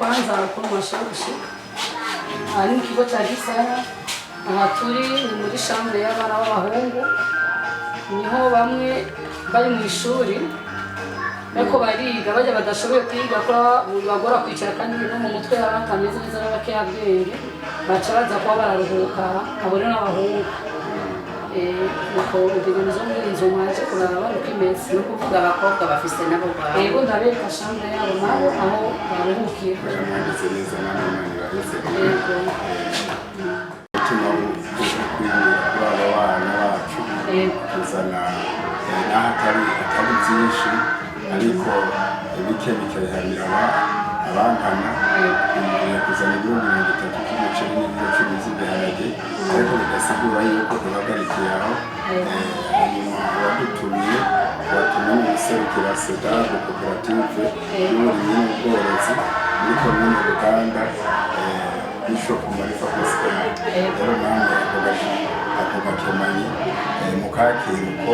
Kwanza ukuntu mwashoboye gushika aha ni mu kigo cya Gisara. Aha turi ni muri chambre y'abana b'abahungu, niho bamwe bari mu ishuri ariko bariga, bajya badashoboye kwiga ko bibagora kwicara kandi no mu mutwe baba batameze neza n'abakeyabwenge, baca baza kuba bararuhuka. Abo rero n'abahungu. Nuko ibintu zo muri iyi nzu mwaje kuraba uko imeze. Ni ukuvuga abakobwa bafise nabo rwabo? Yego, ndabereka chambre yabo nabo aho baruhukira. Mwagize neza, namwe Imana ibaheze. Yego. Umutima wo kwiyumvira kuri aba bana bacu, kuzana naho atari byinshi, ariko bike bikabihamira abangana. Yumviye kuzana ibiro 30 by'umuceri n'ibiro 10 by'ibiharage, ariko bidasigura yuko duhagarikiye aho. Hanyuma uwadutumye, watumye n'umuserukira SEDAGU, koperative y'uburimyi n'ubworozi muri komine Buganda, Bishop Marifa Pascal. Rero namwe ako gakemanyi mukakira uko.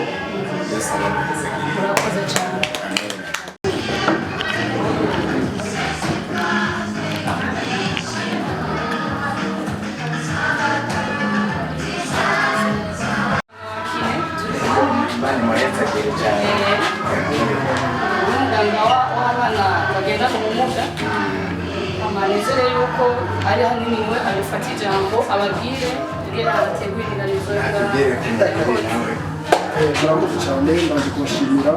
Yesu abamuhezegirire. Murakoze cyane. Amen. Kine turi kumwe. Imana imuhezagire cyane. N'umuganga w'abana bagendana ubumuga. Amanezere yuko ari hanini, we abifata ijambo ababwire kugira abategurire inganizo. Atubwire ko nawe. Murakoze cyane. Mbanje kubashimira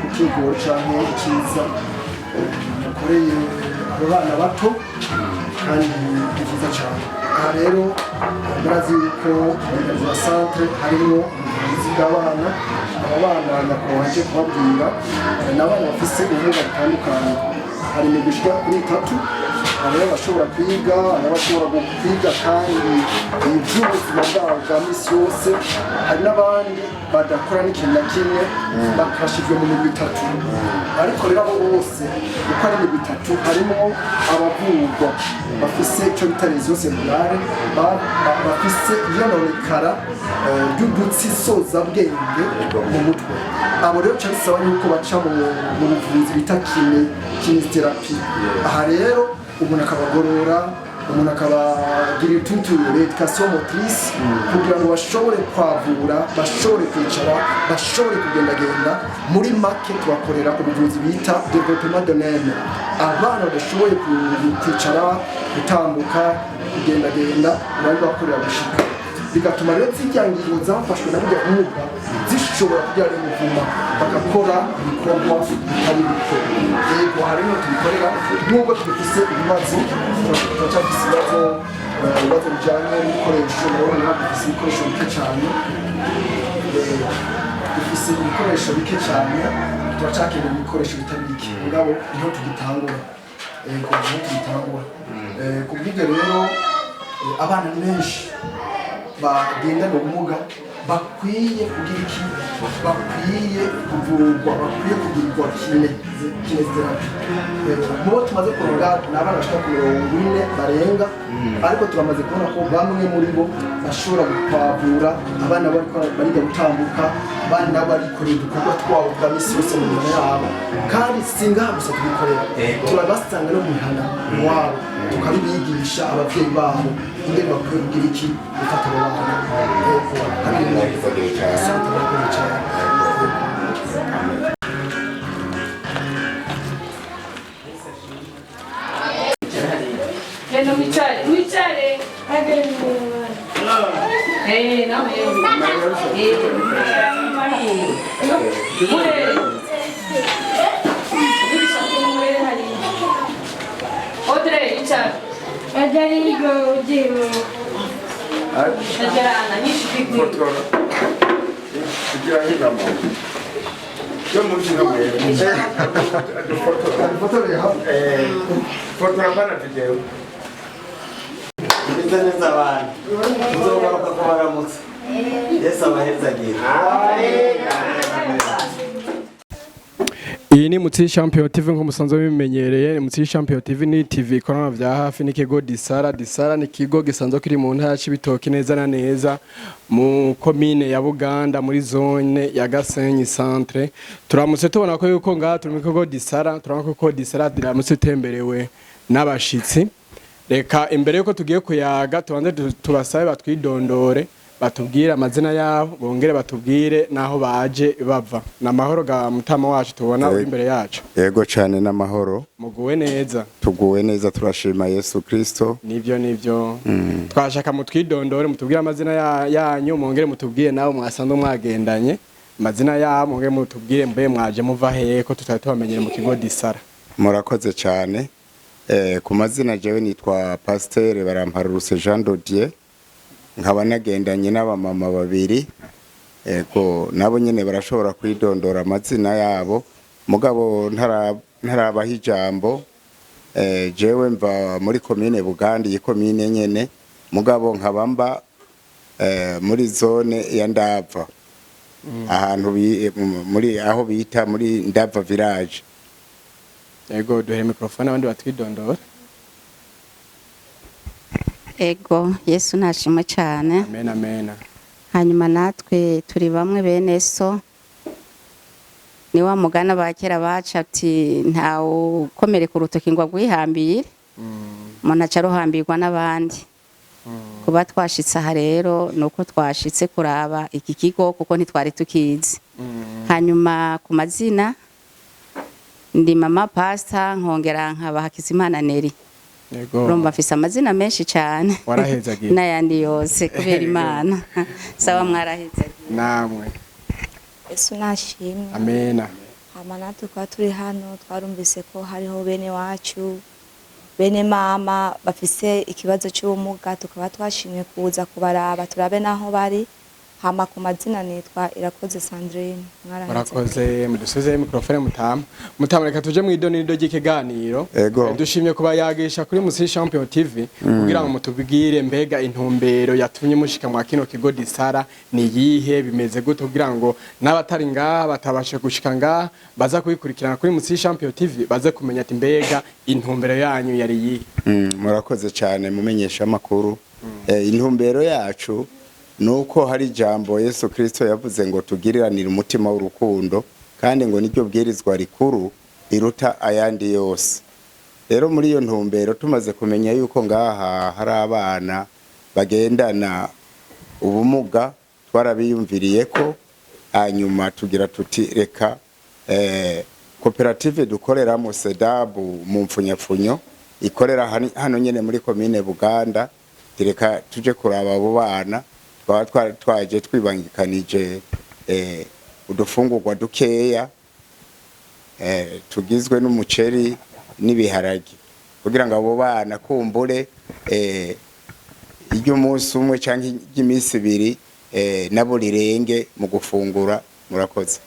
ku kigoro canke icyiza mukoreye abo bana bato, kandi ni byiza cyane. Aha rero murazi yuko mu ya centre harimo ubuvuzi bw'abana. Aba bana nyakubahwa nje kubabwira ni abana bafise ubumuga butandukanye. Hari imigwi ishika kuri itatu. Hari abashobora kwiga, hari abashobora kwiga kandi iby'ubuzima bwabo bwa misi yose, hari n'abandi badakora n'ikintu na kimwe, bakashijwe mu migwi itatu. Ariko rero abo bose uko ari imigwi itatu, harimo abavurwa bafise icyo bita lésion cérébrale, bafise iyononekara ry'udutsi sozabwenge mu mutwe. Abo rero ca bisaba yuko baca mu buvuzi bita kinésithérapie. Aha rero umuntu akabagorora, umuntu akabagira utundi rééducation motrice kugira ngo bashobore kwavura, bashobore kwicara, bashobore kugendagenda. Muri make tubakorera ubuvuzi bita développement de l'âme. Abana badashoboye kwicara, gutambuka, kugendagenda, urabibakorera gushika bigatuma rero zirya ngingo zafashwe na burya bumuga zishobora kubyara umuvuma, bagakora ibikorwa bitari bito. Yego, harimo tubikorera nubwo tubifise ibibazo, turacyafise ibibazo, ibibazo bijyanye n'ibikoresho. Murabona dufise ibikoresho bike cyane. Dufise ibikoresho bike cyane, turacyakeneye ibikoresho bitari bike, mugabo niho tugitangura. Yego, niho tugitangura. Ku bw'ibyo rero, abana ni benshi bagendana ubumuga bakwiye kugira iki? Bakwiye kuvurwa, bakwiye kugirirwa kinésithérapie. Mu bo tumaze kuronga ni abana bashika ku 40 barenga, ariko turamaze kubona ko bamwe muri bo bashobora kwavura, abana bariko bariga gutambuka, abandi nabo barikorera udukorwa twabo twa misi yose mu mirimo yabo. Kandi si ngaha gusa tubikorera, turabasanga no mu mihana iwabo, tukabibigisha abavyeyi babo ingene bakwiye kugira iki? Gufata abo bana. Yego, kandi Murakoze cyane. Asante, murakoze cyane. Amen. Genda mwicare, mwicare. Nawe. Murere. Murere hariya. Audrey, icara. Ajarana, nyinshi kwigwira. Fotora kugira hino yo mu kino mwere dufotora. Dufotoreye hamwe. Fotora bana tugewe. Meze neza abantu. Nzogaruka kubaramutsa. Yesu abahezagire. Iyi ni Mutsi Champion TV nko musanzwe bimenyereye. Mutsi Champion TV ni TV ikorana vya hafi n'ikigo Disara. Disara ni ikigo gisanzwe kiri mu ntara y'Ibitoki, neza na neza mu komine ya Buganda, muri zone ya Gasenyi centre. Turamutse tubona ko yuko ngaha turi mu kigo Disara, turabona ko Disara diramutse itemberewe. N'abashitsi, reka imbere yuko tugiye kuyaga tubanze tubasabe batwidondore, batubwire amazina yabo, bongere batubwire n'aho baje bava. Ni amahoro ga mutama wacu tubona uri imbere yacu? Yego cyane, n'amahoro. Muguwe neza? Tuguwe neza, turashima Yesu Kristo. Nibyo, nibyo. Twashaka mutwidondore, mutubwire amazina yanyu, mwongere mutubwire nawe mwasanzwe mwagendanye amazina yabo, mwongere mutubwire mbe mwaje muva hehe, ko tutari tubamenyere mu kigo Disara. Murakoze cyane. Ku mazina jewe nitwa Pasteur Baramparuruse Jean Dodier, nkaba nagendanye n'abamama babiri. Ego, nabo nyene barashobora kwidondora amazina yabo, mugabo ntarabaha ijambo. Jewe mva muri komine Buganda, iyi komine nyene, mugabo nkaba mba muri zone ya Ndava, ahantu muri aho bita muri Ndava village. Yego, duhere microphone abandi batwidondora. Ego, Yesu nashimwe cyane. Amen, amen. Hanyuma natwe turi bamwe bene so, ni wa mugana ba kera baca ati: "Ntawe ukomereka urutoki ngo agwihambire." Umuntu aca aruhambirwa n'abandi. Kuba twashitse aha rero ni uko twashitse kuraba iki kigo, kuko ntitwari tukizi. Hanyuma ku mazina ndi mama pastor, nkongera nkaba Hakizimana Neri. Urumva mfise amazina menshi cyane. Warahezagiye. N'ayandi yose kubera Imana. Sawa, mwarahezagiye. Namwe. Yesu nashimwe. Amena. Hama natwe kuba turi hano, twarumvise ko hariho bene wacu, bene mama bafise ikibazo cy'ubumuga, tukaba twashimye kuza kubaraba, turabe n'aho bari. Hama ku mazina nitwa Irakoze Sandrine. Mwarahetse. Murakoze. Mudusubize microphone mutama. Mutama, reka tuje mu idonido ry'ikiganiro. Ego. Dushimye kuba yagisha kuri Musi Champion TV kugira ngo mutubwire mbega intumbero yatumye mushika mwa kino kigo Disara ni yihe, bimeze gute, kugira ngo n'abatari ngaha batabashe gushika ngaha baza kubikurikirana kuri Musi Champion TV baze kumenya ati mbega intumbero yanyu yari yihe. Murakoze cyane mumenyesha amakuru. Intumbero yacu nuko hari ijambo Yesu Kristo yavuze ngo tugiriranire umutima w'urukundo, kandi ngo niryo bwirizwa rikuru riruta ayandi yose. Rero muri iyo ntumbero, tumaze kumenya yuko ngaha hari abana bagendana ubumuga, twarabiyumviriye ko hanyuma tugira tuti reka koperative dukoreramo, Sedabu mu mfunyapfunyo, ikorera hano nyene muri komine Buganda, reka tuje kuraba abo bana. Twaba twaje twibangikanije udufungurwa dukeya tugizwe n'umuceri n'ibiharage, kugira ngo abo bana kumbure iry'umunsi umwe cyangwa iry'iminsi 2 nabo rirenge mu gufungura. Murakoze.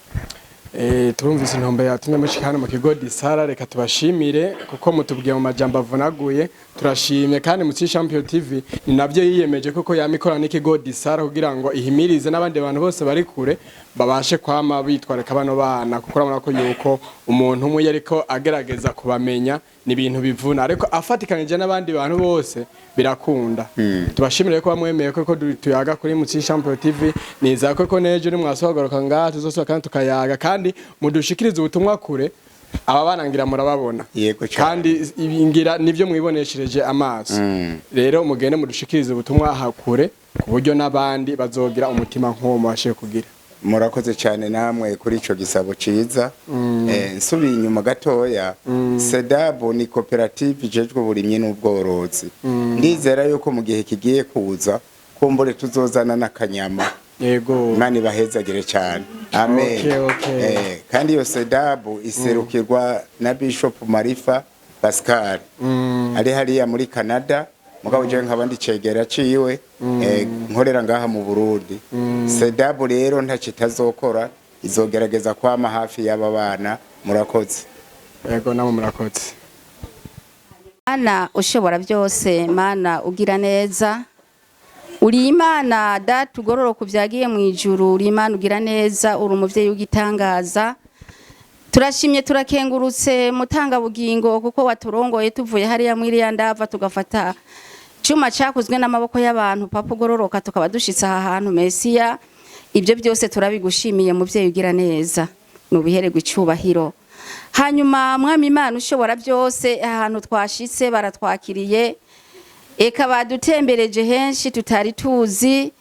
Turumvise intumbero yatumye mushika hano mu kigo Disara. Reka tubashimire kuko mutubwiye mu majambo avunaguye. Turashimye kandi Mutsi Champion TV ni navyo yiyemeje kuko yama ikorana n'ikigo Disara kugira ngo ihimirize n'abandi bantu bose bari kure babashe kwama bitwareka bano bana, kuko urabona ko yuko umuntu umwe yariko agerageza kubamenya ni ibintu bivuna, ariko afatikanije n'abandi bantu bose birakunda. Tubashimire ko bamwemeye ko tuyaga kuri Mutsi Champion TV. Nizera ko nejo ni mwasohagaruka ngaha tuzosubira kandi tukayaga, kandi mudushikirize ubutumwa kure. Aba bana ngira murababona. Yego cyane. Kandi ibi ngira nivyo mwiboneshereje amaso. Rero mugende mudushikirize ubutumwa hakure, ku buryo n'abandi bazogira umutima nk'uwo mubashe kugira. Murakoze cyane namwe kuri ico gisabo ciza. Nsubiye inyuma gatoya, Sedabu ni koperative ijejwe uburimyi n'ubworozi. Ndizera yuko mu gihe kigiye kuza kumbure tuzozana n'akanyama. Imana ibahezagire cyane, amen. Okay. Kandi iyo Sedabu iserukirwa na Bishop Marifa Pascal ari hariya muri Canada, mugabo jewe nkaba ndi cegera ciwe, nkorera ngaha mu Burundi. Sedabu rero ntacyo itazokora, izogerageza kwama hafi y'aba bana. Murakoze. Yego, namwe murakoze. Mana ushobora byose, Mana ugira neza, uri Imana Data ugororoka ubyagiye mu ijuru, uri Imana ugira neza, uri umuvyeyi w'igitangaza. Turashimye, turakengurutse, mutangabugingo, kuko waturongoye tuvuye hariya muri iriya ndava, tugafata icyuma cyakozwe n'amaboko y'abantu, Papa ugororoka, tukaba dushitse aha hantu. Mesiya, ibyo byose turabigushimiye, muvyeyi ugira neza, nubihererwa icubahiro. Hanyuma Mwami Imana ushobora byose, ahantu twashitse baratwakiriye, eka badutembereje henshi tutari tuzi,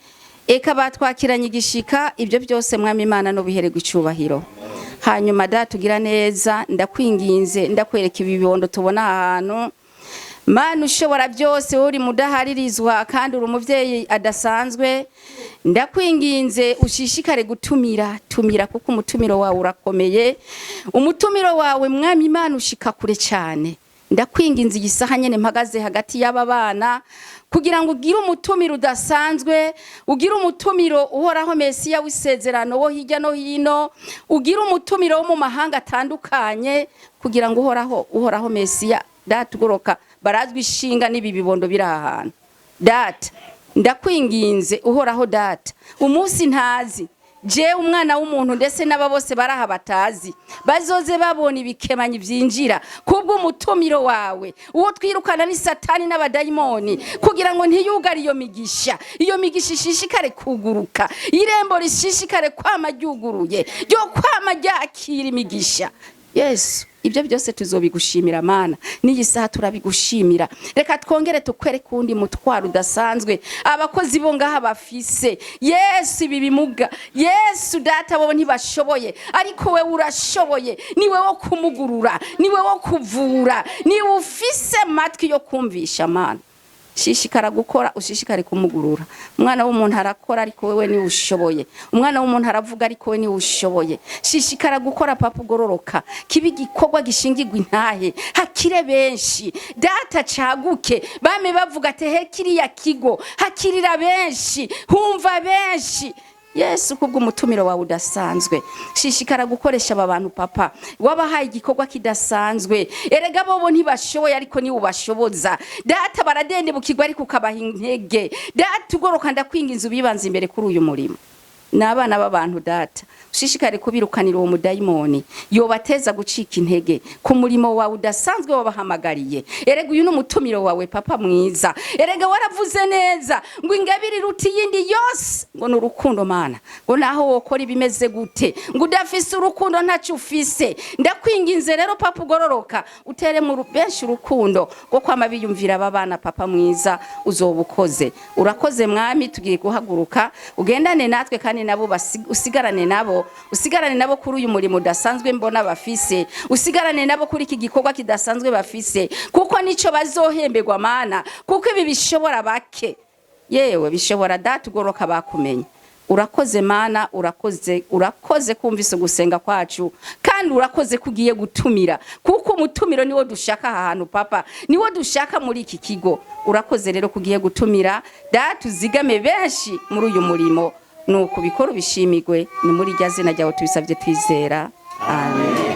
eka batwakiranye igishika. Ibyo byose, Mwami Imana, no bihererwa icubahiro. Hanyuma Data ugira neza, ndakwinginze, ndakwereka ibibondo tubona ahantu. Mana ushobora byose, uri mudaharirizwa kandi uri umuvyeyi adasanzwe, ndakwinginze ushishikare gutumira, tumira, kuko umutumiro wawe urakomeye. Umutumiro wawe, Mwami Imana, ushika kure cyane. Ndakwinginze igisaha nyene mpagaze hagati y'aba bana kugira ngo ugire umutumiro udasanzwe, ugire umutumiro uhoraho Mesiya w'isezerano wo hirya no hino, ugire umutumiro wo mu mahanga atandukanye, kugira ngo uhoraho, uhoraho Mesiya, Data ugoroka, barazwi ishinga n'ibi bibondo biri aha hantu. Data, ndakwinginze, uhoraho Data, umunsi ntazi jewe umwana w'umuntu ndetse n'aba bose baraha batazi, bazoze babona ibikemanyi byinjira kubw'umutumiro wawe. Uwo twirukana ni Satani n'abadayimoni, kugira ngo ntiyugare iyo migisha, iyo migisha ishishikare kuguruka, irembo rishishikare kwama ryuguruye, ryo kwama ryakira imigisha. Yesu, ibyo byose tuzobigushimira. Mana, n'iyi saha turabigushimira. Reka twongere tukwereke uwundi mutwaro udasanzwe abakozi bo ngaha bafise. Yesu, ibi bimuga, Yesu Data, bo ntibashoboye, ariko wewe urashoboye. Niwe wo kumugurura, niwe wo kuvura, niwe ufise amatwi yo kumvisha. Mana, shishikara gukora, ushishikare kumugurura. Umwana w'umuntu arakora, ariko wewe niwe ushoboye. Umwana w'umuntu aravuga, ariko we niwe ushoboye. Shishikara gukora, Papa ugororoka, kiba igikorwa gishingirwa intahe, hakire benshi. Data, caguke, bame bavuga ati: "He kiriya kigo hakirira benshi, humva benshi." Yesu, kubw'umutumiro wawe udasanzwe, shishikara gukoresha aba bantu. Papa, wabahaye igikorwa kidasanzwe. Erega bobo ntibashoboye, ariko niwe ubashoboza. Data, baradendebukirwa, ariko ukabaha intege. Data ugoroka, ndakwinginze ubibanze imbere kuri uyu murimo. Ni abana b'abantu. Data, ushishikare kubirukanira uwo mudayimoni yobateza gucika intege ku murimo wawe udasanzwe wabahamagariye. Erega uyu ni umutumiro wawe, Papa mwiza. Erega waravuze neza ngo ingabire iruta iyindi yose ngo ni urukundo. Mana, ngo naho wokora ibimeze gute, ngo udafise urukundo ntacyo ufise. Ndakwinginze rero, Papa ugororoka, utere mu benshi urukundo rwo kwama biyumvira aba bana. Papa mwiza, uzoba ukoze. Urakoze Mwami. Tugiye guhaguruka, ugendane natwe, kandi nabo usigarane nabo, usigarane nabo kuri uyu murimo udasanzwe mbona bafise, usigarane nabo kuri iki gikorwa kidasanzwe bafise, kuko nico bazohemberwa. Mana, kuko ibi bishobora bake, yewe bishobora Data ugoroka bakumenya. Urakoze Mana, urakoze, urakoze kumvise gusenga kwacu, kandi urakoze ko ugiye gutumira, kuko umutumiro niwo dushaka aha hantu. Papa, niwo dushaka muri iki kigo. Urakoze rero ko ugiye gutumira. Data, uzigame benshi muri uyu murimo, nuko ubikora ubishimirwe. Ni muri rya zina ryawe tubisabye twizera, amen.